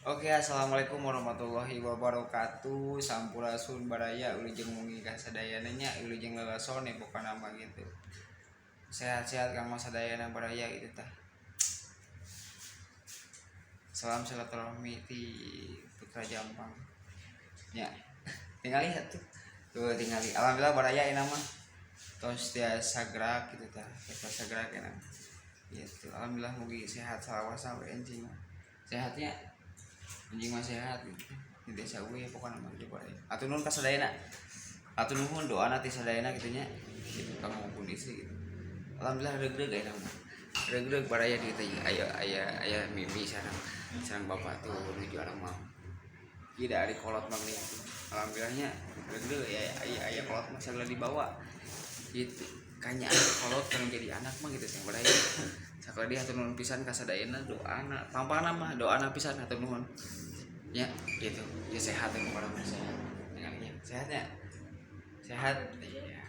Oke, assalamualaikum warahmatullahi wabarakatuh. Sampurasun baraya, wilujeng wengi ka sadayana nya, wilujeng lalason ya pokona mah gitu. Sehat-sehat kang mas sadayana baraya gitu tah. Salam silaturahmi ti Putra Jampang. Ya, tinggal lihat tuh. Tuh tinggali. Alhamdulillah baraya ini mah. Tos tiasa gerak gitu tah. Tiasa gerak ya. Gitu. Alhamdulillah mugi sehat salawasa we enjing mah. Sehatnya anjing mah sehat gitu di desa gue pokoknya mah gitu baraya. Atur nuhun ka sadayana. Atur nuhun doana ti sadayana gitu nya. Gitu kang maupun istri gitu. Alhamdulillah regreg aya mah. Regreg baraya di teh aya aya aya mimi sareng sareng bapak tuh nuju anak mah. Tidak ari kolot mah geuning tuh. Alhamdulillahnya regreg aya aya aya kolot mah sagala dibawa. Gitu. Kanya kolot kan jadi anak mah gitu teh baraya. Sakali dia hatur nuhun pisan ka sadayana doana tampana mah doana pisan hatur nuhun. Ya gitu. Ya sehat yang orang mah sehat. Tinggalnya sehatnya. Sehat. Iya.